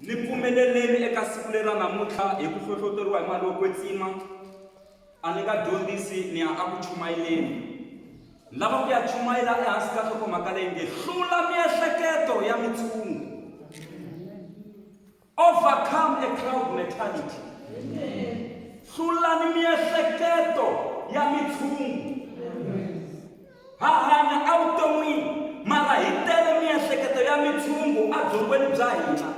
Ni pfumeleleni eka siku leri ra namuntlha hi ku hlohloteriwa hi mali yo kwetsima a ni nga dyondzisi ni ya a ku chumayeleni ni lava ku ya chumayela ehansi ka nhlokomhaka leyi nge hlula miehleketo ya mitshungu overcome a crowd mentality hlulani miehleketo ya mitshungu Ha hanya evuton'wini, mara hi tele miehleketo ya mitshungu ebyongweni bya hina.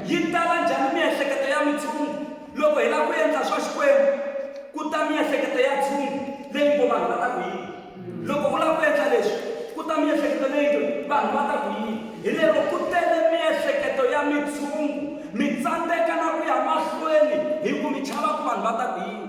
Yi tala njhani miehleketo ya mitshungu? Loko hi lava ku endla swa Xikwembu, ku ta miehleketo ya tshungu leyi ngo vanhu va ta ku yini. Loko u lava ku endla leswi, ku ta miehleketo leyi nge vanhu va ta ku yini. Hi lero ku tele miehleketo ya mitshungu, mi tsandzeka na ku ya mahlweni hi ku mi chava ku vanhu va ta ku yini.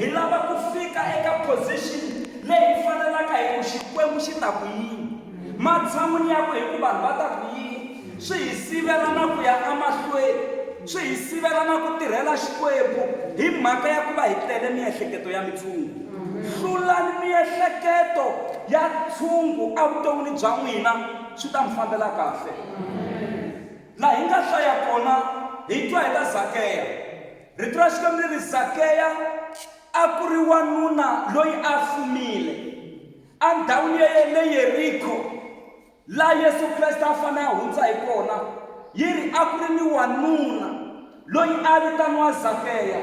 Hi lava ku fika eka position leyi hi fanelaka hi ku Xikwembu xi ta ku yini matshan'wini ya ku hi ku vanhu va ta ku yini. Swi hi sivela na ku ya emahlweni, swi hi sivela na ku tirhela Xikwembu hi mhaka ya ku va hi tele miehleketo ya mitshungu. Hlulani miehleketo ya tshungu evuton'wini bya n'wina swi ta mi fambela kahle. Laha hi nga hlaya kona hi twa hi ta Zakeya. Rito ra Xikwembu ri ri, Zakeya a ku ri wanuna loyi a fumile. Endhawini ya le Yeriko, laha Yesu Kreste a fanele a hundza hi kona, yi ri a ku ri ni wanuna loyi a vitaniwa Zakeya.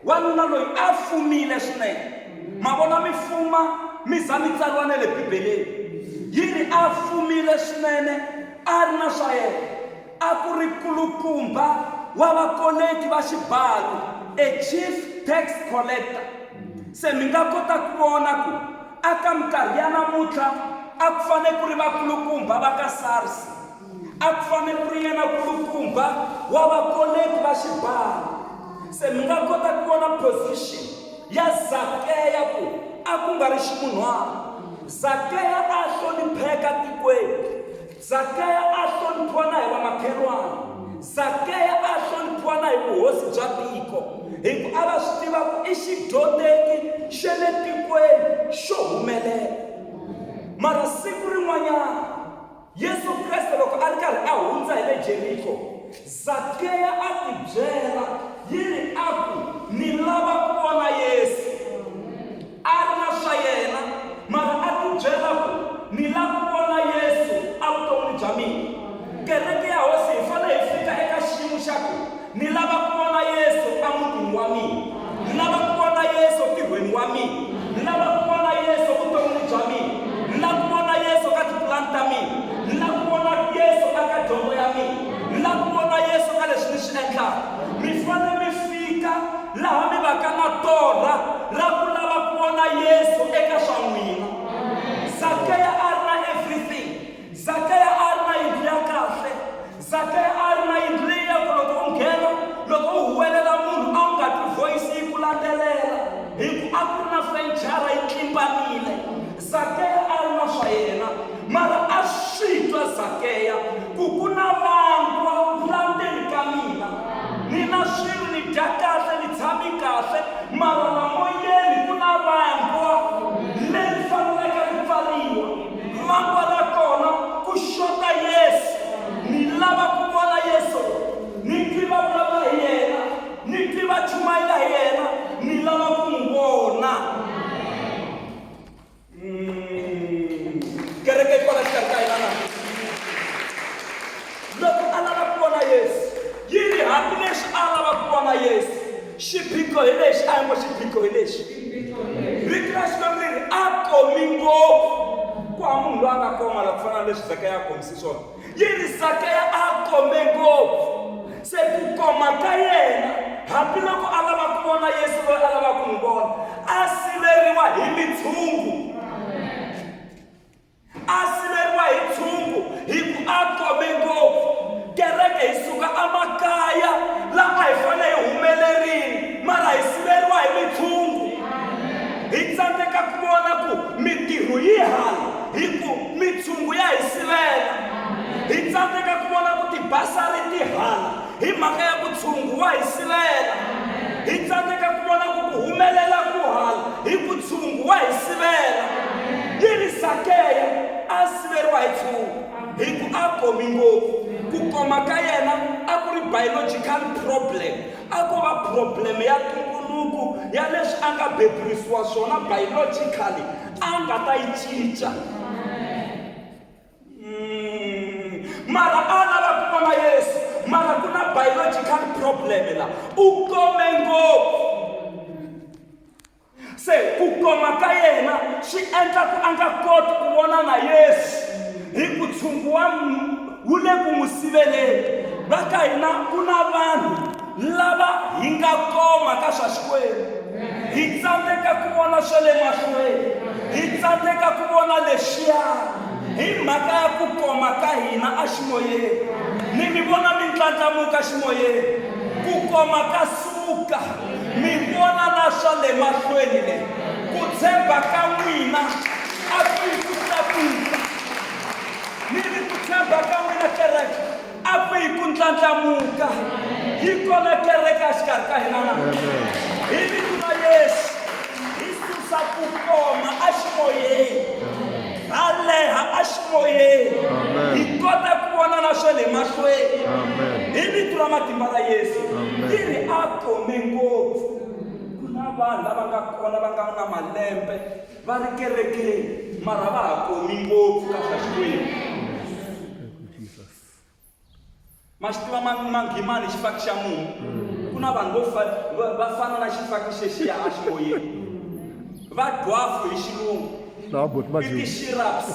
Wanuna loyi a fumile swinene. Ma vona mi fuma mi za mi tsariwa na le Bibeleni. Yi ri a fumile swinene, a ri na swa yena. A ku ri kulukumba wa vakoleki va xibalo, a chief tax collector. Se mi nga kota ku vona ku a ka minkarhi ya namuntlha a ku fane ku ri vakulukumba va ka SARS, a ku fane ku ri yena kulukumba wa vakoleki va xibalo. Se mi nga kota ku vona position ya Zakeya ku a ku nga ri ximunhwana. Zakeya a hlonipheka tikweni. Zakeya a hloniphiwa na hi vamakhelwana. Zakeya a hloniphiwa na hi vuhosi bya tiko, hi ku a va swi tiva ku i xidyondzeki xa le tikweni xo humelela. Mara siku rin'wanyana, Yesu Kreste loko a ri karhi a hundza hi le Jeriko, Zakeya a tibyela yi ri a ku, Ni lava ku vona Yesu. A ri na swa yena, mara a tibyela ku, Ni lava ku vona Yesu evuton'wini bya mina. Kereke ya Hosi hi fanele hi fika eka xiyimo xa ku, Ni lava ku vona Yesu emutini wa mina. Ni lava ku vona Yesu ntirhweni wa mina. Ni lava ku vona Yesu vuton'wini bya mina. Ni lava ku vona Yesu ka tipulani ta mina. Ni lava ku vona Yesu eka dyondzo ya mina. Ni lava ku vona Yesu ka leswi ni swi endlaka. Mi fanele mi fika laha mi vaka na torha ra ku lava ku vona Yesu eka swa n'wina. Zakeya a ri na everything. Zakeya a ri na yindlu ya kahle. Zakeya a ri na yindlu leyi ya ku loko u nghena, loko u huwelela munhu a wu nga twi voice yi ku landzelela hi ku a ku ri na fenichara yi tlimbanile. Zakeya a ri na swa yena, mara a swi twa Zakeya ku ku na vangwa la ndzeni ka mina. Ni na swilo, ni dya kahle, ni tshami kahle, mara la moyeni ku na vangwa leri faneleke ri pfariwa. Vangwa ra kona ku xota Yesu. Ni lava ku vona Yesu, ni twi va vulavula hi yena, ni twi va chumayela hi yena, ni lava ku n'wi vona. Kereke yi kona xikarhi ka hina na? Loko a lava ku vona Yesu, yi ri hambileswi a lava ku vona Yesu, xiphiqo hi lexi, a hi ngo xiphiqo hi lexi. Rito ra Xikwembu ri ri a komi ngopfu. Ku hava munhu loyi a nga koma la ku fana na leswi Zakeya a komise swona. Yi ri Zakeya a kome ngopfu. Se ku koma ka yena, hambiloko a lava ku vona Yesu loyi a lavaka ku n'wi vona, a siveriwa hi mitshungu. A siveriwa hi tshungu hi ku a kome ngopfu. Kereke hi suka emakaya la a hi fanele hi humelerile, mara hi siveriwa hi mitshungu. Hi tsandzeka ku vona ku mintirho yi hala hi ku mitshungu ya hi sivela. Hi tsandzeka ku vona ku tibasari ti hala hi mhaka ya ku tshungu wa hi sivela. Hi tsandzeka ku vona ku ku humelela ku hala hi ku tshungu wa hi sivela. Yi ri Zakeya a siveriwa hi tshungu hi ku a komi ngopfu. Ku koma. koma ka yena a ku ri biological problem a ko va problem ya ntumbuluko ya leswi a nga bebulisiwa swona biologically a nga ta yi cinca mara a lava ku vona Yesu mara ku na biological problem la u kome ngopfu Se ku koma ka yena swi endla ku a nga koti ku vona na Yesu, hi ku tshungu wa wu le ku n'wi siveleni. Va ka hina ku na vanhu lava hi nga koma ka swa Xikwembu, hi tsandzeka ku vona swa le mahlweni, hi tsandzeka ku vona lexiya hi mhaka ya ku koma ka hina eximoyeni. Ni mi vona mi ndlandlamuka eximoyeni, ku koma ka suka. Mi vona na swa le mahlweni le, ku tshemba ka n'wina a ku yi ku tlakuka. Ni ri ku tshemba ka n'wina kereke a ku yi ku ndlandlamuka. Yi kona kereke exikarhi ka hina na? Hi vito ra Yesu hi susa ku koma eximoyeni, ha leha eximoyeni, hi kota ku vona na swa le mahlweni. Hi vito ra matimba ra Yesu. Yi ri a kome ngopfu. Ku na vanhu lava nga kona va nga na malembe va ri kerekeni mara va ha komi ngopfu ka swa Xikwembu. Ma xi tiva manghimani xifaki xa mumu? Ku na vanhu vo va fana na xifaki xexiya a ximoyeni. Va dwarf hi xilungu. I ti-shrubs.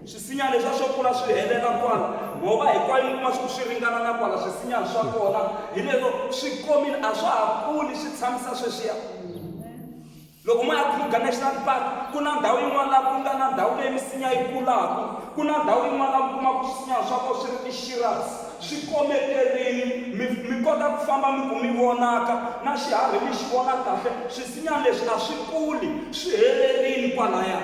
Swisinya leswiya swo kula swi helela kwala, nhova hinkwayo mi kuma swi ku swi ringana na kwala swisinyani swa kona hi lero swi komile a swa ha kuli swi tshamisa sweswiya. Loko mo ya Kruger National Park ku na ndhawu yin'wana laha ku nga na ndhawu leyi misinya yi kulaka, ku na ndhawu yin'wana laha mi kumaka swisinyana swa kona swi ri ti-shrubs swi kometerile mi mi kota ku famba mi ku mi vonaka na xiharhi mi xi vona kahle, swisinyana leswi a swi kuli swi helerile kwalaya.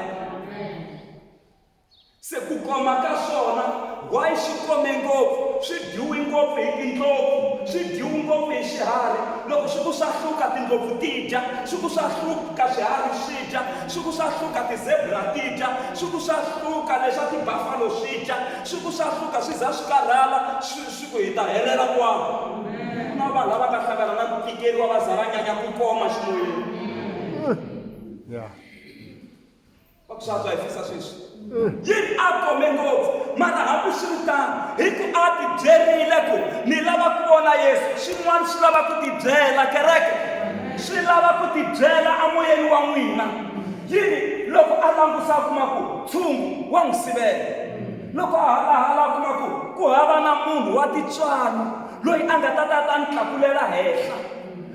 Se ku koma ka swona why swi kome ngopfu swi dyiwi ngopfu hi tindlopfu swi dyiwi ngopfu hi xiharhi loko swi ku swa hluka tindlopfu ti dya swi ku swa hluka swiharhi swi dya swi ku swa hluka ti-zebra ti dya swi ku swa hluka leswa ti-buffalo swi dya swi ku swa hluka swi za swi karhala swi swi ku hi ta helela kwala ku na vanhu lava nga hlangana na ku tikeriwa va za va nyanya ku koma ximoyeni. Yeah. Va ku swa antswa hi fisa sweswi. Yi ri a kome ngopfu, mara hambi swi ri tano, hi ku a tibyerile ku ni lava ku vona Yesu. Swin'wana swi lava ku tibyela, kereke. Swi lava ku tibyela emoyeni wa n'wina. Yi ri loko a langusa a kuma ku ntshungu wa n'wi sivela. Loko a halahala a kuma ku ku hava na munhu wa tintswalo loyi a nga ta ta a ta ni tlakulela henhla.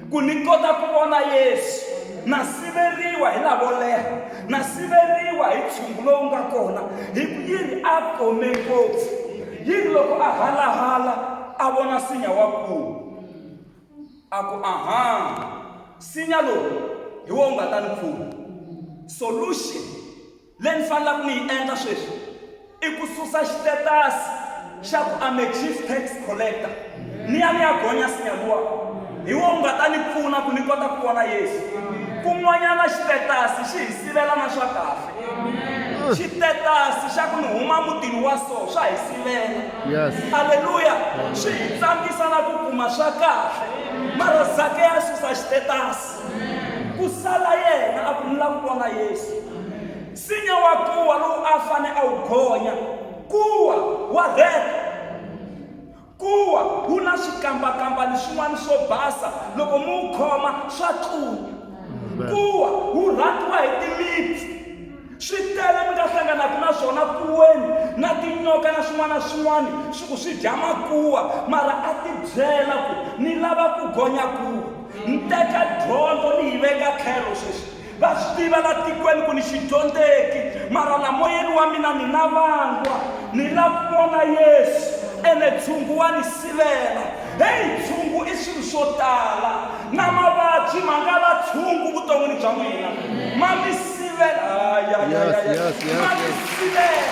Ku ni kota ku vona Yesu, na siveriwa hi lavo leha, na siveriwa hi tshungu lowu nga kona, hi ku yi ri a kome ngopfu. Yi ri loko a halahala a vona nsinya wa nkuwa, a ku, Aha, nsinya lowu hi wona wu nga ta ni pfuna. Solution. Leyi ni fanelaka ni yi endla sweswi i ku susa xitetasi xa ku I'm a chief tax collector ni ya ni ya gonya nsinya luwa. Hi wona wu nga ta ni pfuna ku ni kota ku vona Yesu. Kun'wanyana xitetasi xi hi sivela na swa kahle. Xitetasi xa ku ni huma mutini wa so swa hi sivela. Yes. Aleluya! Swi hi tsandzisa na ku kuma swa kahle. Mara Zakeya a susa xitetasi. Ku sala yena a ku ni lava ku vona Yesu. Nsinya wa kuwa lowu a fane a wu gonya, kuwa wa rheta. Kuwa wu na swikambakambani swin'wana swo basa, loko mi wu khoma swa tlunya. Kuwa wu rhandziwa hi timitsu. Swi tele mi nga hlanganaka na swona kuweni na tinyoka na swin'wana na swin'wana swi ku swi dya makuwa, mara a tibyela ku ni lava ku gonya kuwa. Ni teka dyondzo ni yi veka tlhelo sweswi. Va swi tiva la tikweni ku ni xidyondzeki, mara la moyeni wa mina ni na vangwa, ni lava ku vona Yesu, ene tshungu wa ni sivela. Heyi, tshungu i swilo swo tala, na mavabyi ma nga va tshungu vuton'wini bya n'wina, ma mi sivela. Yes, yes, yes, Ma mi yes. sivela.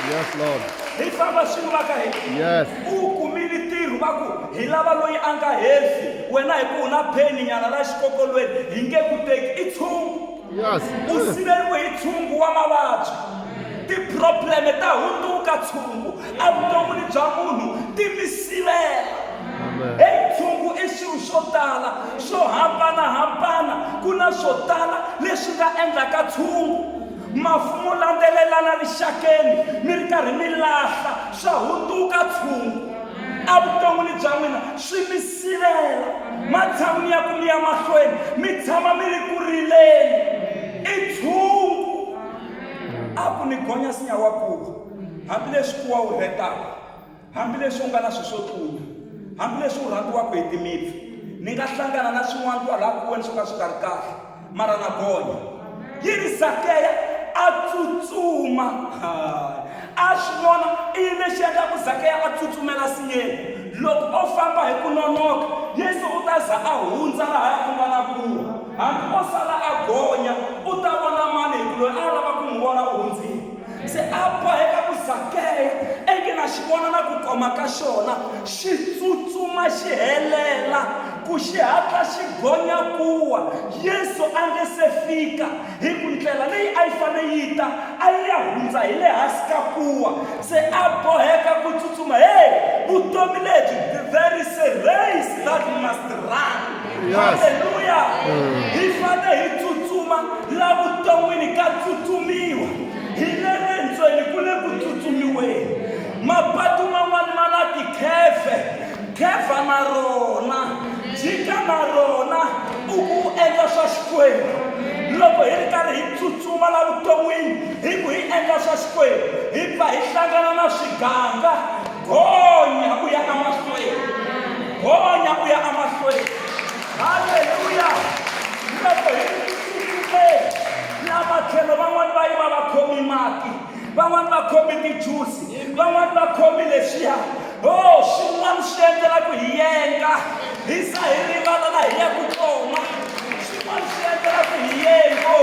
Yes, Lord. Hi famba swin'we va ka hina. Yes. U kumile ntirho va ku hi lava loyi a nga healthy, wena hi ku u na pain nyana la xikokolweni hi nge ku teki. I tshungu. Yes. U siveriwe hi tshungu wa mavabyi. Ti-problem ta hundzuka tshungu evuton'wini bya munhu. Ti mi sivela. Heyi, ntshungu i swilo swo tala swo hambana-hambana. Ku na swo tala leswi nga endlaka ntshungu. Mafu mo landzelelana rixakeni mi ri karhi mi lahla, swa hundzuka ntshungu evuton'wini bya n'wina, swi mi sivela. Matshan'wini ya ku mi ya mahlweni, mi tshama mi ri ku rileni. I ntshungu. A ku ni gonya nsinya wa kuwa, hambileswi kuwa wu rhetaka. Hambileswi u nga na swilo swo tlunya, hambileswi u rhandziwaka hi timipfi, ni nga hlangana na swin'wana kwalaha kuweni swo ka swi nga ri kahle, mara na gonya. Yi ri Zakeya a tsutsuma. A swi vona i yini lexi endlaka Zakeya a tsutsumela sinyeni? Loko o famba hi ku nonoka, Yesu u ta za a hundza lahaya ku nga na kuwa. Hambi o sala a gonya, u ta vona mani hi ku loyi a lava ku n'wi vona u hundzile. Se a boheka ku Zakeya ingi na xi vona na ku koma ka xona, xi tsutsuma xi helela, ku xi hatla xi gonya kuwa Yesu a nge se fika, hi ku ndlela leyi a yi fane yi ta a yi ya hundza hi le hansi ka kuwa. Se a boheka ku tsutsuma. Hey, vutomi lebyi, there is a race that we must run. Yes. Haleluya! Hi fane hi tsutsuma la vuton'wini ka tsutsumiwa. Hi le rendzweni ku le ku tsutsumiweni. Mapatu man'wana ma na tikhevhe, khevha na rona, jika na rona, u ku u endla swa Xikwembu. Loko hi ri karhi hi tsutsuma la vuton'wini hi ku hi endla swa Xikwembu, hi pfa hi hlangana na swiganga. Gonya u ya emahlweni, gonya u ya emahlweni. Haleluya! Loko hi ri ku tsutsumeni, la matlhelo van'wana va yiva va khomi mati, van'wana va khomi tijusi, van'wana va khomi leswiya. Oh, swin'wana swi endlela ku hi yenga, hi za hi rivala la hi yaku kona. Swin'wana swi endlela ku hi yengo,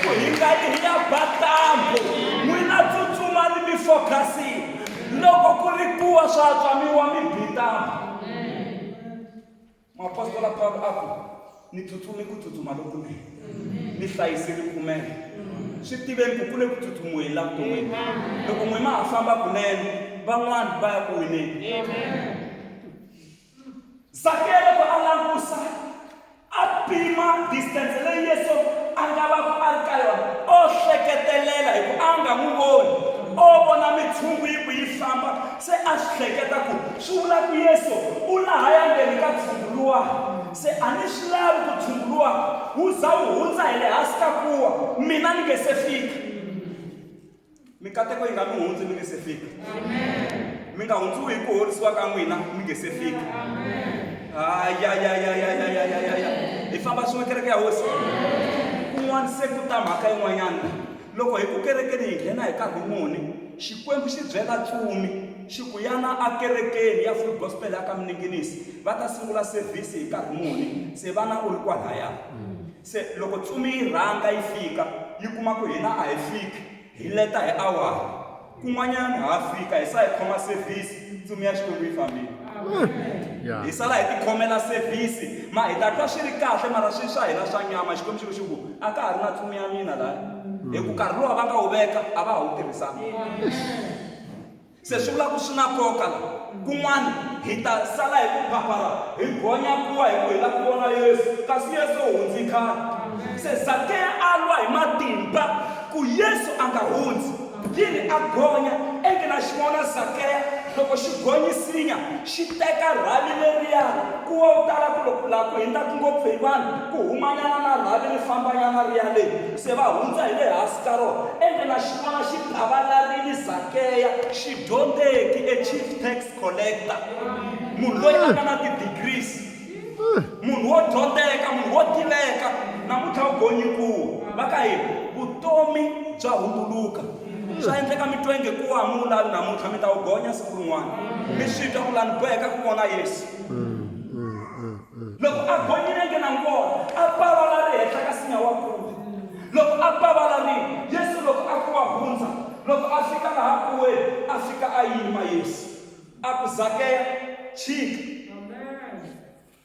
ku hi nga yi hi ya ba ntambu. N'wina tsutsumani mi focusile. Loko ku ri kuwa swa antswa mi wa mi bi ntambu. Muapostola Pawulo a ku, Ni tsutsume ku tsutsuma lokunene, ni hlayise ripfumelo. Swi tiveni ku ku le ku tsutsumiweni la vuton'wini. Loko n'we ma ha famba kunene, van'wana va ya ku wineni. Zakeya loko a langusa, a pima distance leyi Yesu a nga va ku a ri ka yona, o hleketelela hi ku a nga n'wi voni, o vona mitshungu yi ku yi famba, se a swi hleketa ku swi vula ku Yesu u lahaya ndzeni ka tshungu luwa, se a ni swi lavi ku tshungu luwa wu za wu hundza hi le hansi ka kuwa mina ni nge se fika. Mikateko yi nga mi hundzi mi nge se fika. Mi nga hundziwi hi ku horisiwa ka n'wina mi nge se fika. Ayayayayayayayaya. Hi famba swin'we kereke ya Hosi. Kun'wana se ku ta mhaka yin'wanyana. Loko hi ku kerekeni hi nghena hi nkarhi muni, Xikwembu xi byela ntsumi xi ku yana akerekeni ya Full Gospel ya ka Mninginisi va ta sungula service hi nkarhi muni, se vana u ri kwalaya. Se loko ntsumi yi rhanga yi fika yi kuma ku hina a hi fiki hi leta hi awara kun'wanyana ha fika hi sa hi khoma service ntsumi ya Xikwembu yi fambile. Hi sala hi tikhomela service ma hi ta twa swi ri kahle mara swi swa hina swa nyama Xikwembu xi ku xi ku a ka ha ri na ntsumi ya mina laya hi ku nkarhi lowu va nga wu veka a va ha wu tirhisanga. Se swi vula ku swi na nkoka la kun'wana hi ta sala hi ku phaphara hi gonya kuwa hi ku hi la ku vona Yesu kasi Yesu u hundzi khale. Se Zakeya a lwa hi matimba ku Yesu a nga hundzi. Yini a gonya enge na xi vona Zakeya loko xi gonyisinya xi teka rhavi leriya kuwa wu tala ku loko laha ku hindaka ngopfu hi vanhu ku humanyana na rhavi ri fambanyana ri ya le se va hundza hi le hansi ka rona ende na xi vona xi pavalarile Zakeya xidyondzeki a chief tax collector munhu loyi a nga na ti-degrees munhu wo dyondzeka munhu wo tiveka namuntlha u gonyi kuwa va ka hina vutomi bya hundzuluka swa endleka mi twa inge kuwa mi wu lavi namuntlha mi ta wu gonya siku rin'wana mi swi twa ku lani boheka ku vona Yesu loko a gonyile nge na n'wi vona a pavala ri henhla ka sinya wa kuwa loko a pavala rini Yesu loko a ku wa hundza loko a fika laha kuweni a fika a yima Yesu a ku Zakeya chika.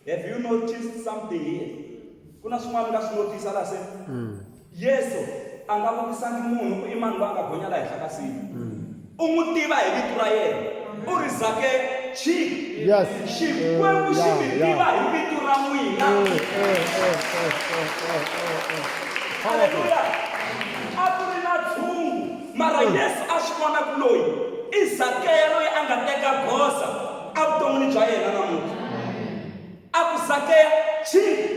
Have you noticed something here? Ku na swin'wana mi nga swi notisa laha se? Yesu a nga vutisangi munhu ku i mani loyi a nga gonya laha henhla ka siku. U n'wi tiva hi vito ra yena. U ri Zakeya. chika Yes. Xikwembu xi mi tiva hi vito ra n'wina. Haleluya. A ku ri na tshungu, mara Yesu a swi vona ku loyi i Zakeya loyi a nga teka goza evuton'wini bya yena namuntlha. A ku Zakeya, chika.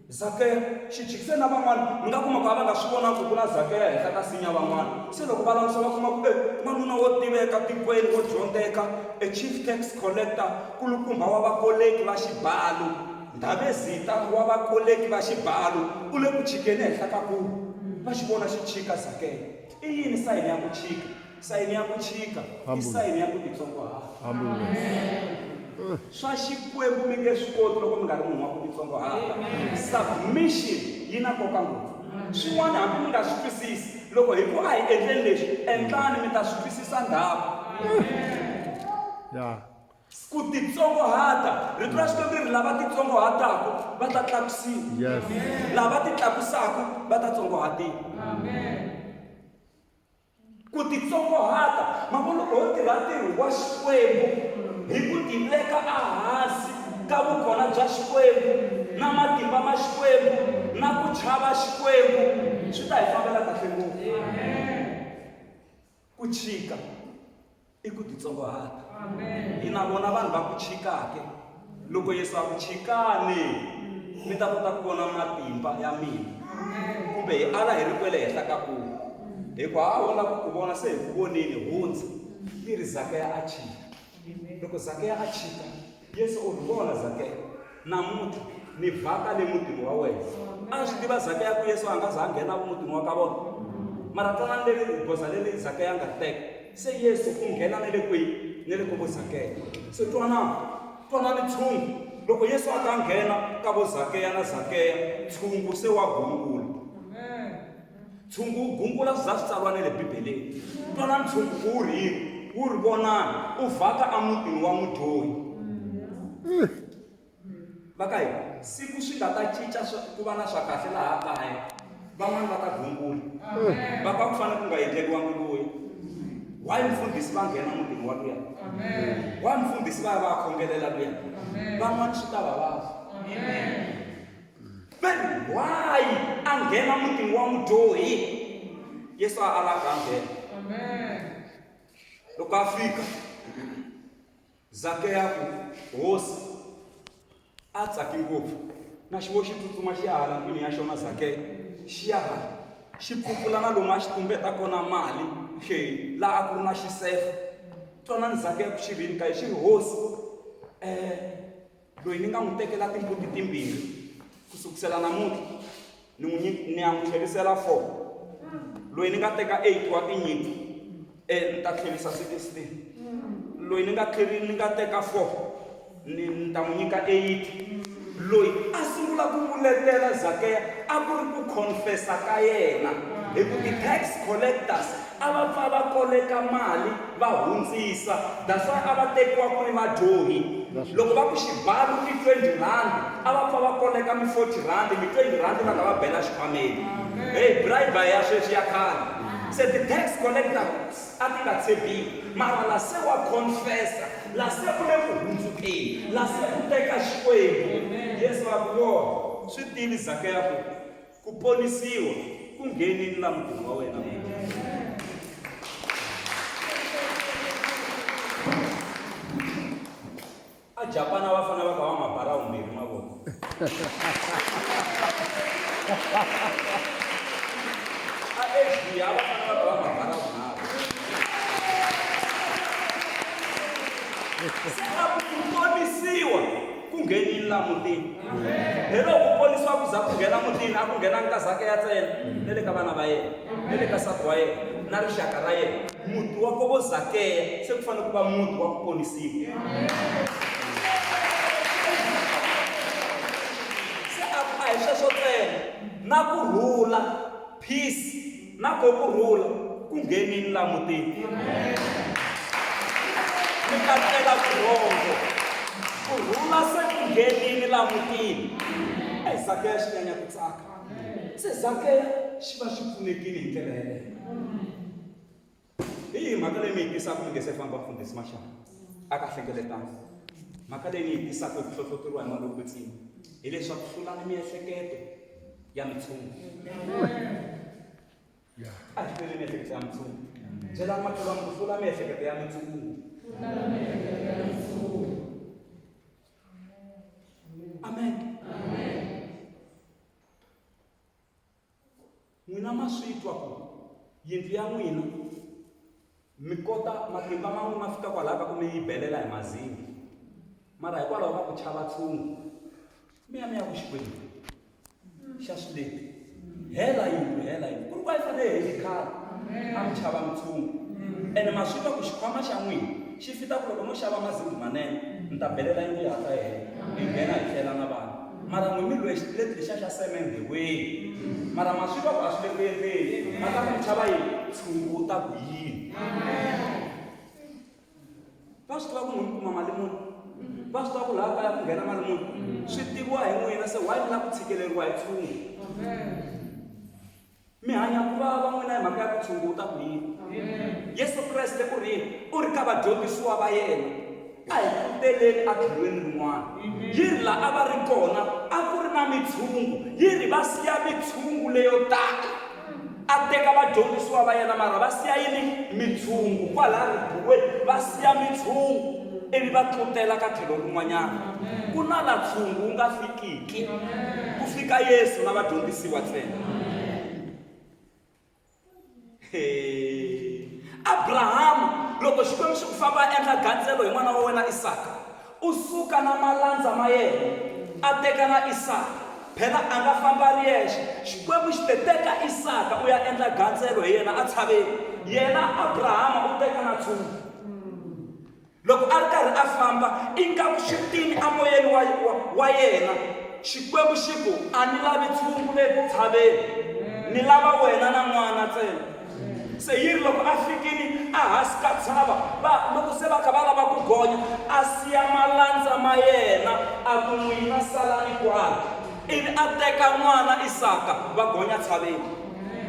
Zakeya xi chikise na van'wana mi nga kuma ku a va nga swi vonangi ku ku na Zakeya henhla ka sinya van'wana se loko va langutisa va kuma ku e n'wanuna wo tiveka tikweni wo dyondzeka e chief tax collector kulukumba wa vakoleki va xibalo ndhavezita wa vakoleki va xibalo u le ku chikeni henhla ka ku va xi vona xi chika Zakeya i yini sayini ya ku chika Sayini ya ku chika i sayini ya ku titsongohata. Swa Xikwembu mi nge swi koti loko mi nga ri munhu wa ku titsongohata. Submission yi na nkoka ngopfu. Swin'wana hambi mi nga swi twisisi, loko hi ku a hi endleni leswi, endlani mi ta swi twisisa ndzhaku. Yeah. Ku titsongohata. Rito ra Xikwembu ri ri lava titsongohataka va ta tlakusiwa. Yes. Lava titlakusaka va ta tsongohatiwa. Ku titsongohata, ma vona loko ho tirha ntirho wa Xikwembu hi ku tiveka ehansi ka vukona bya Xikwembu na matimba ma Xikwembu na ku chava Xikwembu, swi ta hi fambela kahle ngopfu. Ku chika i ku titsongohata. Hi na vona vanhu va ku chikake. Loko Yesu a ku chikani, mi ta kota ku vona matimba ya mina. Kumbe hi ala hi ri kwele henhla ka ku. Hi ku ha vona ku ku vona se hi ku vonile hundza. Yi ri Zakeya a chika. Loko Zakeya a chika, Yesu u ri vona Zakeya, namuntlha ni vhaka le mutini wa wena. A swi tiva Zakeya ku Yesu a nga za a nghena mutini wa ka vona. Mara twanani leri goza leri Zakeya a nga ri teka. Se Yesu u nghena na le kwihi? Na le ka vo Zakeya. Se twanani, twanani tshungu. Loko Yesu a ta nghena ka vo Zakeya na Zakeya, tshungu se wa gungula. Tshungu wu gungula swi za swi tsariwa na le Bibeleni. Twanani tshungu ku wu ri yini? Wu ri vonani, u vhaka emutini wa mudyohi. Va ka hina siku swi nga ta cinca ku va na swa kahle laha kaya van'wani va ta gungula va ka ku fanele ku nga endleriwangi loyi why mfundhisi va nghena mutini wa luya why mfundhisi va ya va ya khongelela luya van'wani swi ta va vava va ri why a nghena mutini wa mudyohi yesu a alaka a nghena loko a fika Zakeya a ku, Hosi, a tsaki ngopfu. Na xi vo xi tsutsuma xi ya hala ndlwini ya xona Zakeya, xi ya hala, xi pfupfula na lomu a xi tumbeta kona mali, he, laha a ku ri na xisefa. Twanani Zakeya ku xi ri yini ka yena, xi ri, Hosi, loyi ni nga n'wi tekela timbuti timbirhi, ku sukusela namuntlha ni n'wi ni ya n'wi tlherisela 4 loyi ni nga teka 8 wa tinyimpfu eh ni ta tlherisa 16 loyi ni nga tlheri ni nga teka 4 ni ni ta n'wi nyika 8 loyi a sungula ku vuletela Zakeya a ku ri ku confessa ka yena hi ku ti-tax collectors a va pfa va koleka mali va hundzisa that's why a va tekiwa ku ri vadyohi loko va ku xibalo i 20 rand a va pfa va koleka mi 40 rand mi 20 rand va nga va bela xikhwameni hey bribe ya sweswi ya khale se ti-tax collectors a ti nga tshembiwi mara la se wa confessa la se u le ku hundzukeni la se u teka xikwembu yesu a ku vona swi tivi zakeya ku Ku ponisiwa ku nghenini la mutini wa wena. A Japani a va fanele va ka va mabara vumbirhi mavoko. A Asia a va fanele va ka va mabara vunharhu. Se a ku ku ponisiwa ku nghenini la mutini. Hi loko ku ponisiwa ku za ku nghena mutini a ku nghenangi ka Zakeya ntsena na le ka vana va yena na le ka nsati wa yena na rixaka ra yena muti wa kovo Zakeya se ku fanele ku va muti wa ku ponisiwa se a ku a hi sweswo ntsena na ku rhula peace Na ko ku rhula ku nghenini la mutini. Mi ta tlela vurhongo. Ku rhula se ku nghenini la mutini. Ei, Zakeya xi nyanya ku tsaka. Se Zakeya xi va xi pfunekile hi ndlela yeleyo. Hi yihi mhaka leyi mi yi tisaka mi nge se famba mfundhisi Mashava? Aka hlengeletano. Mhaka leyi ni yi tisaka hi ku hlohloteriwa hi Moya lowo Kwetsima hileswaku hlulani miehleketo ya mitshungu. A hi hluleni miehleketo ya mitshungu. Byelani makhelwani ku hlula miehleketo ya mitshungu. Amen. N'wina ma swi twa ku yindlu ya n'wina mi kota matimba ma n'wina ma fika kwalaho ka ku mi yi belela hi mazingi mara hikwalaho ka ku chava tshungu mi ya mi ya ku xikwembu xa swileti hela yindlu hela yindlu ku ri ku a yi fanele yi heli khale a mi chava mutshungu ene ma swi twa ku xikhwama xa n'wina xi fita ku loko no xava mazingi manene ni ta belela yindlu yi hatla yi hela hi nghena hi tlela na vana Mara n'wi mi lwe xipuleti lexiya xa semende wee. Mara ma swi twa ku a swi le ku endleni. Ma ta ku mi chava yini? Tshungu wu ta ku yini? Va swi tiva ku n'wi mi kuma mali muni? Va swi tiva ku laha kaya ku nghena mali muni? Swi tiviwa hi n'wina se why mi lava ku tshikeleriwa hi tshungu? Mi hanya ku vava n'wina hi mhaka ya ku tshungu wu ta ku yini? Yesu Kreste u ri yini? U ri ka vadyondzisiwa va yena, A hi tluteleni etlhelweni rin'wana. Yi ri la a va ri kona a ku ri na mitshungu, yi ri va siya mitshungu leyo tala. A teka vadyondzisiwa va yena mara va siya yini? Mitshungu. Kwalaya ribuweni va siya mitshungu ivi va tlutela ka tlhelo rin'wanyana. Ku na la tshungu wu nga fikiki, ku fika Yesu na vadyondzisiwa ntsena. Abrahama, loko Xikwembu xi ku famba endla gandzelo hi n'wana wa wena Isaka, u suka na malandza ma yena a teka na Isaka. Phela a nga famba a ri yexe. Xikwembu xi te, Teka Isaka u ya endla gandzelo hi yena entshaveni. Yena Abrahama u teka na tshungu. Loko a ri karhi a famba, ingaku xi tini emoyeni wa, wa, wa yena. Xikwembu xi ku, A ni lavi tshungu le tshaveni. Ni lava wena na n'wana ntsena. Se yi ri loko a fikini ehasi ka tshava, va, loko se va kha va lava ku gonya, a siya malandza ma yena, a ku, N'wina salani kwala. Ivi a teka n'wana Isaka, va gonya tshaveni.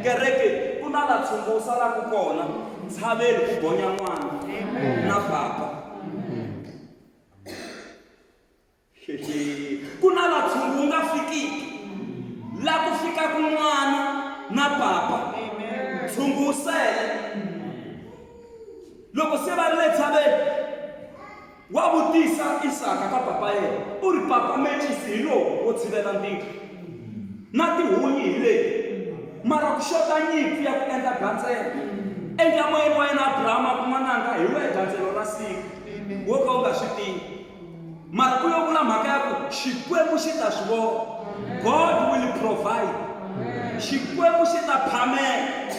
Kereke, ku na la tshungu wu salaka kona. Ntshaveni ku gonya n'wana na papa. Ku na la tshungu wu nga fikiki, la ku fikaka n'wana na papa. Tshungu wu sele. Loko se va ri le tshaveni, wa vutisa Isaka ka papa yena, u ri, Papa, mecisi hi lowu wo tshivela ndzilo, na tihunyi hi leti, mara ku xota nyimpfu ya ku endla gandzelo. Endyangwini wa yena Abrahama a ku, N'wananga, hi wehe gandzelo ra siku, wo ka u nga swi tivi. Mara u yo vula mhaka ya ku Xikwembu xi ta swi vona. God will provide. Xikwembu xi ta phamela.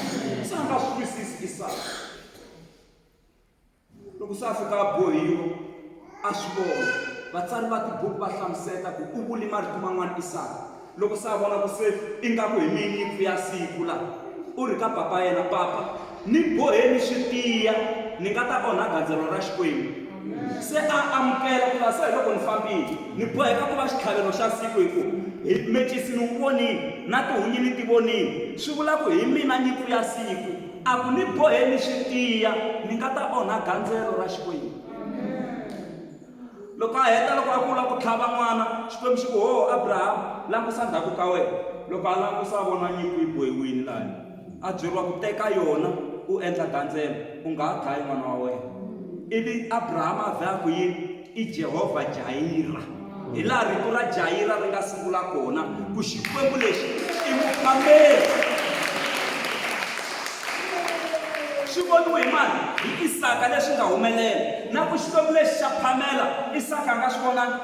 Se a nga swi twisisi Isaka. Loko se a fika a bohiwa, a swi vona. Vatsari va tibuku va hlamuseta ku u vule marito man'wana Isaka loko se a vona ku se ingaku hi mina nyimpfu ya siku la. U ri ka papa yena, Papa, ni boheni swi tiya, ni nga ta onha gandzelo ra Xikwembu. Se a amukela ku va se hi loko ni fambile, ni boheka ku va xitlhavelo xa siku hi ku hi mecisi ni wu vonile, na tihunyi ni ti vonile. Swi vula ku hi mina nyimpfu ya siku. A ku, Ni boheni swi tiya, ni nga ta onha gandzelo ra Xikwembu. Loko a heta, loko a ku u lava ku tlhava n'wana, Xikwembu xi ku, Ho, Abrahama, langusa ndzhaku ka wena. Loko a langusa a vona nyimpfu yi bohiwile lahaya. A byeriwa ku, Teka yona u endla gandzelo, u nga ha dlayi n'wana wa wena. Ivi Abrahama a vhe a ku yini? I Jehovha Jayira. Hi laha rito ra Jayira ri nga sungula kona, ku Xikwembu lexi i muphameri. Swi voniwe hi mani? Hi Isaka leswi nga humelela. Na ku Xikwembu lexi xa phamela, Isaka a nga swi vonanga?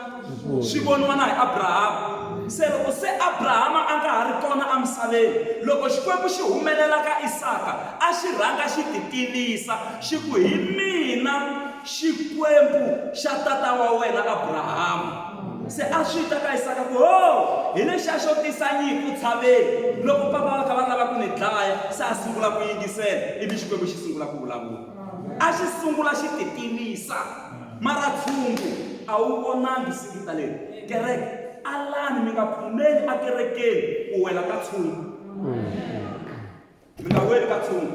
Swi voniwa na hi Abrahama. Se loko se Abrahama a nga ha ri kona emisaveni, loko Xikwembu xi humelela ka Isaka, a xi rhanga xi titivisa, xi ku, Hi mina Xikwembu xa tata wa wena Abrahama. Se a swi ta ka Isaka ku, Ho, hi lexiya xo tisa nyimpfu tshaveni, loko papa va kha va lava ku ni dlaya. Se a sungula ku yingisela, ivi Xikwembu xi sungula ku vulavula. A xi sungula xi titivisa, mara tshungu a wu vonangi singita leri. Kereke, alani mi nga pfumeli akerekeni ku wela ka tshungu. Mi nga weli ka tshungu.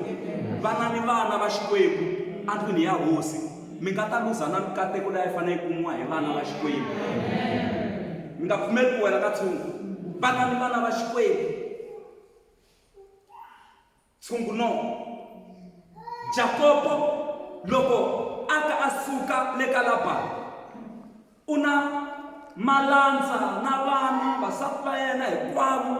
Vanani vana va Xikwembu andlwini ya Hosi. Mi nga ta luza na mikateko leyi a yi fanele yi kumiwa hi vana va Xikwembu. Mi nga pfumeli ku wela ka tshungu. Vana ni vana va Xikwembu. Tshungu no. Jakobo loko a ka a suka le ka Labani u na malandza na vana vasati va yena hinkwavo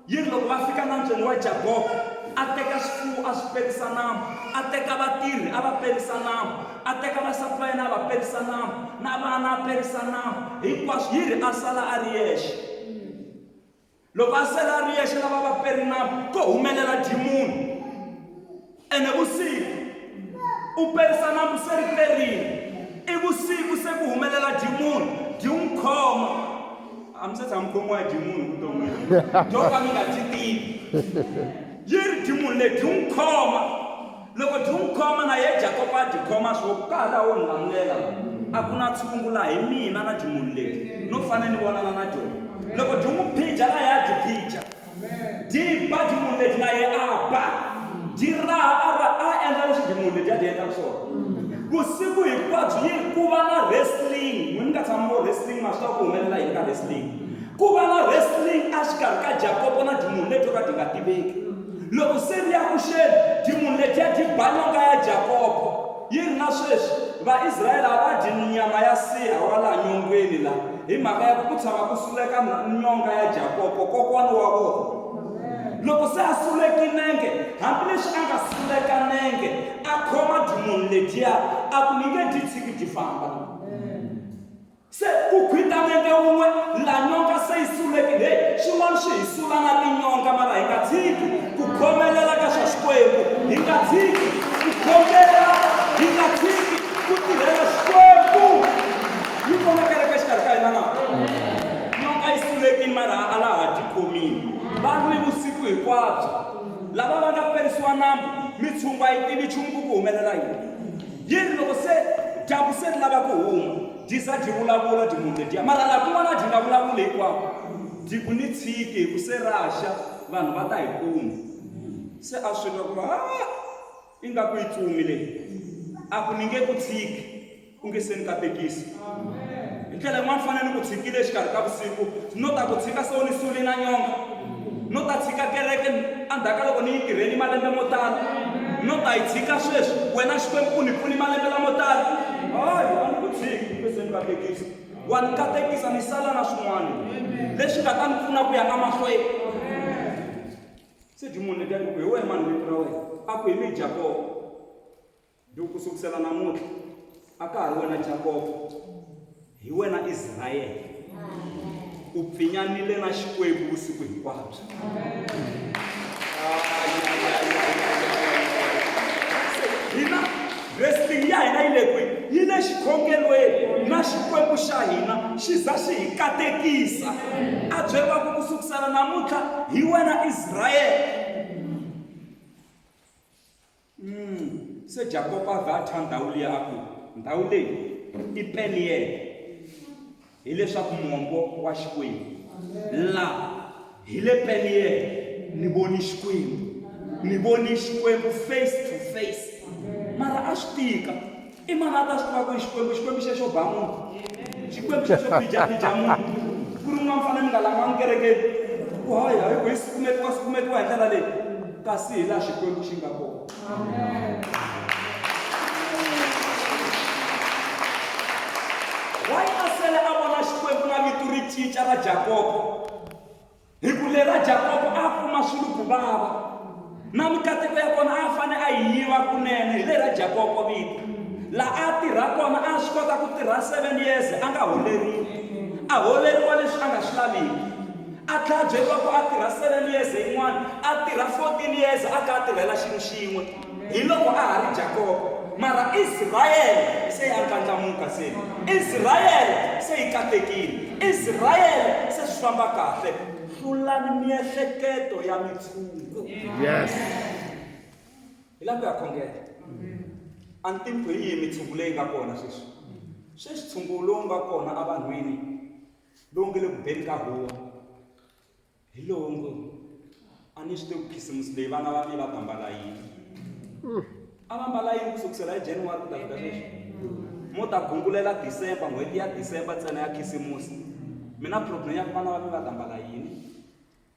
yi ri loko va fika nambyeni wa Jakobo a teka swifuwo a swi perisa nambu a teka vatirhi a va perisa nambu a teka vasati va yena a va perisa nambu na vana a perisa nambu hinkwaswo yi ri a sala a ri yexe. Loko a sele a ri yexe lava va Perinam ko humelela dimoni. Ene vusiku u perisa nambu se ri perile. I vusiku se ku humelela dimoni dyi n'wi khoma. A mi se tshama mi khomiwa hi dimoni vuton'wini byo ka mi nga dyi tivi. Yi ri dimoni leyi dyi n'wi khoma. Loko dyi n'wi khoma na ye Jakobo a dyi khoma swo ku ka laha wo ni lamulela la a ku na tshungu laha hi mina na dimoni leti no fane ni vonana na dyona. Loko dyi n'wi phija na ye a dyi phija. Dyi ba dimoni leti na ye a ba. Dyi raha a ra a endla leswi dimoni leti a dyi endlaka swona. Vusiku hinkwabyo yi ri ku va na wrestling n'wina mi nga tshama vo wrestling ma swi tiva ku humelela yini ka wrestling. Ku va na wrestling exikarhi ka Jakobo na dimoni leti to ka ti nga tiveki. Loko se ri ya ku xeni, dimoni letiya dyi ba nyonga ya Jakobo. Yi ri, Na sweswi, Vaisrayele a va dyi nyama ya siha wa laha nyongweni la, hi mhaka ya ku ku tshama ku suleka nyonga ya Jakobo, kokwana wa vona. Loko se a suleki nenge, hambileswi a nga suleka nenge, a khoma dimoni letiya, a ku, Ni nge dyi tshiki dyi famba. Se ku khwita nenge wun'we la nyonga se yi sulekile. Hey, swin'wana swi hi sula na tinyonga mara hi nga tshiki ku khomelela ka swa Xikwembu. Hi nga tshiki ku khongela, hi nga tshiki ku tirhela Xikwembu. Yi kona kereke exikarhi ka hina na? Nyonga yi sulekile mara a la ha dyi khomile. Va lwi vusiku hinkwabyo. Lava va nga perisiwa nambu, mitshungu a yi tivi nchumu ku ku humelela yini. Yi ri loko se dyambu se ri lava ku huma, dyi za dyi vulavula dyimunu ledyiya. Mara laha kun'wana a dyi nga vulavuli hinkwako, dyi ku ni tshiki hi ku se ra xa, vanhu va ta hi kuma. Se a swi twa ku ri haa, ingaku yi tsumi leyi. A ku ni nge ku tshiki u nge se ni katekisa. Hi ndlela yin'wana ni fanele ni ku tshikile exikarhi ka vusiku, no ta ku tshika se u ni sule na nyonga. No ta tshika kereke endzhaku ka loko ni yi tirheli malembe mo tala. No ta yi tshika sweswi, wena Xikwembu u ni pfuni malembe lamo tala. Hayi, a ni ku tshiki u nge se ni katekisa. Wa ni katekisa ni sala na swin'wana leswi nga ta ni pfuna ku ya emahlweni. Se dimoni letiya ti ku, Hi wena mani vito ra wena? A ku, Hi mi Jakobo. Ndi ku sukisela namuntlha a ka ha ri wena Jakobo, hi wena Israyele. U pfinyanile na Xikwembu vusiku hinkwabyo. Hina wrestling ya hina yi le kwihi? Yi le xikhongelweni na Xikwembu xa hina xi za xi hi katekisa. A byeriwa ku ku sukisela namuntlha hi wena Israyele. Se Jakobo a vhe a thya ndhawu liya a ku, Ndhawu leyi i Peniyele, hileswaku Mombo wa Xikwembu. La hi le Peniyele ni voni Xikwembu, ni voni Xikwembu face to face. Mara a swi tika, i mani a ta swi tiva ku i Xikwembu? Xikwembu xexo ba munhu, Xikwembu xexo phijapija munhu. Ku ri n'wana mi fanele mi nga lan'wangi kerekeni, ku hayi hayi ku hi sukumetiwa sukumetiwa hi ndlela leyi. Kasi hi laha Xikwembu xi nga kona. Why a sele a vona Xikwembu na vito ri cinca ra Jakobo? Hi ku lera Jakobo a kuma swilo ku vava. Na mikateko ya kona a fane a yi yiva kunene hi lera Jakobo vito. La a tirha kona a swi kota ku tirha 7 years a nga holeriwi. A holeriwa leswi a nga swi laviki. A tlhela a byeriwa ku a tirha 7 years yin'wana, a tirha 14 years a kha a tirhela xilo xin'we. Hi loko a ha ri Jakobo. Mara Israyele se ya ndlandlamuka se. Israyele se yi katekile. Israyele se swi famba kahle. Hlulani miehleketo ya mitshungu. Yes. Hi lava ku ya khongela. A ni tivi ku hi yihi mitshungu leyi nga kona sweswi. Sweswi ntshungu lowu nga kona evanhwini lowu nge le ku beni ka huwa hi lowu ngo a ni swi tivi ku khisimusi leyi vana va mina va ta mbala yini. A va mbala yini ku sukusela hi January ku ta fika sweswi? Mo ta gungulela December, n'hweti ya December ntsena ya khisimusi. Mi na problem ya ku vana va mi va ta mbala yini?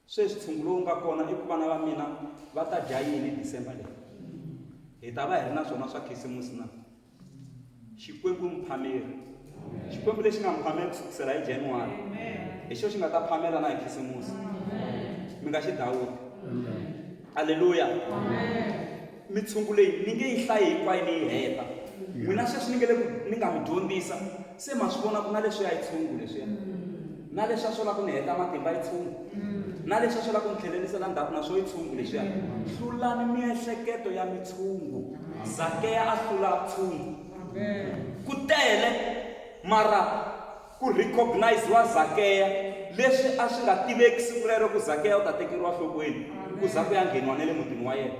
Sweswi ntshungu lowu nga kona i ku vana va mina va ta dya yini December leyi? Hi ta va hi ri na swona swa khisimusi na? Xikwembu muphameri. Xikwembu lexi nga mi phamela ku sukisela hi January hi xo xi nga ta phamela na hi khisimusi. Mi nga xi dawuti. Aleluya. Mitshungu leyi ni nge yi hlayi hinkwayo ni yi heta. N'wina sweswi ni nge le ku ni nga mi dyondzisa se ma swi vona ku na leswiya i tshungu leswiya. Na leswiya swo lava ku ni heta matimba i tshungu. Na leswiya swo lava ku ni tlhelerisela ndzhaku na swo i tshungu leswiya. Hlulani miehleketo ya mitshungu. Zakeya a hlula tshungu. Ku tele mara ku recognize-wa Zakeya leswi a swi nga tiveki siku rero ku Zakeya u ta tekeriwa nhlokweni ku za ku ya ngheniwa na le mutini wa yena.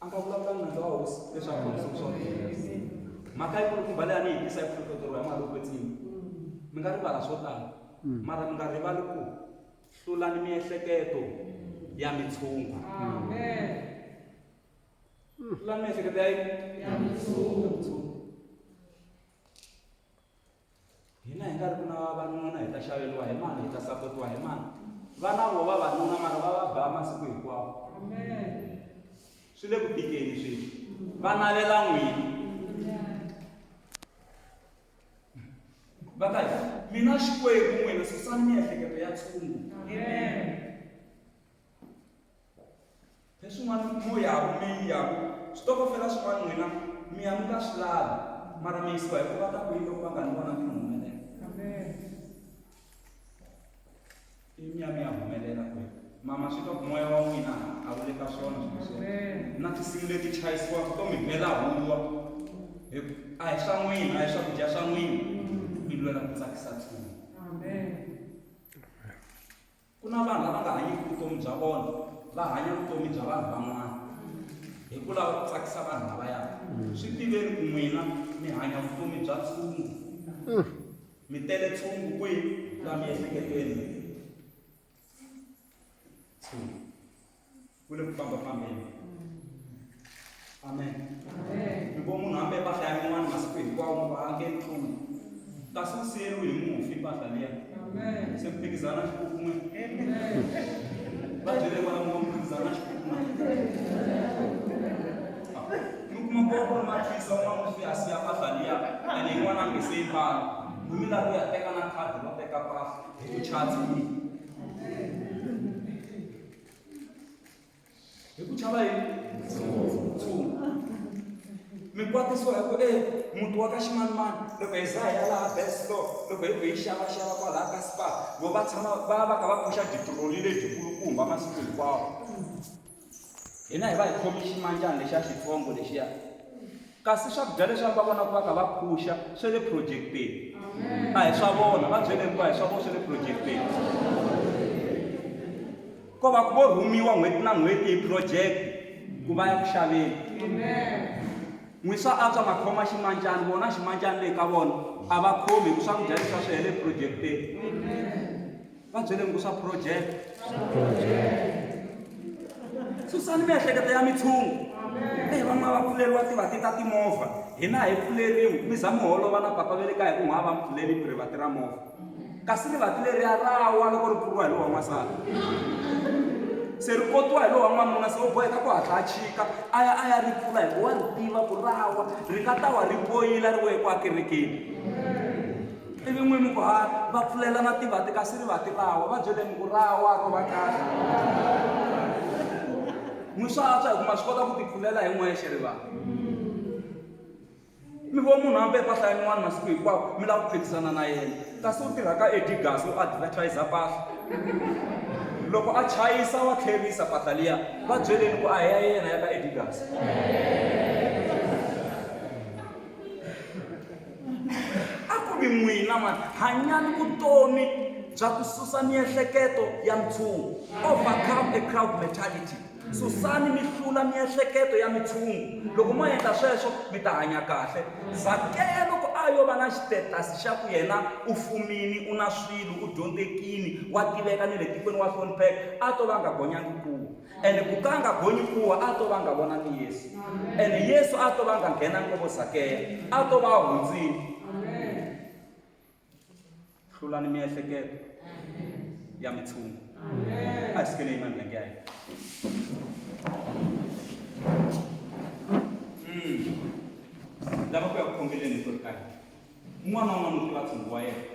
A nga vulavulanga nandza wa hosi leswi a khomisaka swona. Mhaka yikulukumba leyi a ni yi tisa yi hlohloteriwa hi mali yo kwetsima. Mi nga rivala swo tala mara mi nga rivali ku hlulani miehleketo ya mitshungu. Hlulani miehleketo ya yini? Ya mitshungu. Hina hi nga ri ku na vavanuna hi ta xaveriwa hi mani, hi ta sapotiwa hi mani. Vana vo vavanuna mara va va ba masiku hinkwawo. Swi le ku tikeni sweswi. Va navela n'wina. Va ta hi mina Xikwembu n'wina susani miehleketo ya tshungu. Leswin'wana mo yaku mi yaku switokofela swin'wana n'wina mi ya mi nga swi lavi mara mi yisiwa hi ku va ta ku yini loko va nga ni vona mi humelela ivi mi ya mi ya humelela kwihi mama swi twa ku moya wa n'wina a wu le ka swona swilo sweswo na tinsimu leti chayisiwaka to mi bela huwa hi a hi swa n'wina a hi swakudya swa n'wina mi lwela ku tsakisa tshungu. Ku na vanhu lava nga hanyiki vutomi bya vona, va hanya vutomi bya vanhu van'wana hi ku lava ku tsakisa vanhu lavaya. Swi tiveni ku n'wina mi hanya vutomi bya tshungu. Mi tele tshungu kwihi? La miehleketweni. Tshungu. Wu le ku fambafambeni. Amen. Mi vo munhu hambi mpahla ya yin'wana masiku hinkwawo mu va a nge tluli. Kasi u siyeriwe hi mufi mpahla liya. Se ku phikizana xikuku n'we. Va byele kwala mu ku phikizana xikuku n'we. Mi kuma ku ku ri mathwisa un'wana mufi a siya mpahla liya ene yin'wana a nge se yi mbala. N'wi mi lava ku ya teka na khadi ro teka mpahla hi ku chava yini. Hi ku chava yini? Ntshungu. Mi kwatisiwa hi ku e muti wa ka ximanimani loko hi za hi ya laha best store loko hi ku hi xavaxava kwalaha ka spa vo va tshama va va kha va phuxa ditiroli lebyikulukumba masiku hinkwawo. Hina hi va hi khome ximanjani lexiya xitsongo lexiya. Kasi swakudya leswi va vonaka va kha va phuxa swa le project-eni a hi swa vona va byeleni ku a hi swa vona swa le project-eni ko va ku vo rhumiwa n'hweti na n'hweti hi project ku va ya ku xaveni n'wi swa antswa ma khoma ximancani vona ximancani leyi ka vona a va khomi hi ku swakudya leswi swi hele project-eni Va byeleni ku swa project. Susani miehleketo ya mitshungu. Eh van'wana va pfuleriwa tivati ta timovha. Hina a hi pfuleriwi. Mi za mi holova na papa va le kaya hi ku n'wa va mi pfuleli rivati ra movha. Kasi rivati leriya ra wa loko ri pfuriwa hi lowa n'wansati. Se ri kotiwa hi lowa n'wanuna se u boheka ku hatla a chika a ya a ya ri pfula hi ku wa ri tiva ku ra wa ri nga ta wa ri poyila ri we kwa kerekeni. Ivi n'wi mi ku ha va pfulelana tivati kasi rivati ra wa va byele mi ku ra wa ro va kahle n'wi swa antswa hi ku ma swi kota ku tipfulela hi n'wexe rivati mi vo munhu hambi mpahla yin'wana masiku hinkwawo mi lava ku phikizana na yena kasi u tirha ka edigas u advertise mpahla loko a chayisa wa tlherisa mpahla liya va byeleni ku a hi ya yena ya ka edigas A ku vi n'wina mani, hanyani vutomi bya ku susa miehleketo ya mitshungu. Overcome a crowd mentality. Susani mi hlula miehleketo ya mitshungu. Loko mo endla sweswo mi ta hanya kahle. Zakeya loko a a yo va na xitetasi xa ku yena u fumini u na swilo u dyondzekini wa tiveka ni le tikweni wa hlonipheka a to va nga gonyangi kuwa ene ku ka a nga gonyi kuwa a to va nga vonangi yesu ene yesu a to va nga nghenangi vo zakeya a to va a hundzile hlulani miehleketo ya mitshungu a hi sukeni yima milenge ya hina lava ku ya ku khongeleni hinkwerhu ka hina un'wana na un'wana u tiva tshungu wa yena.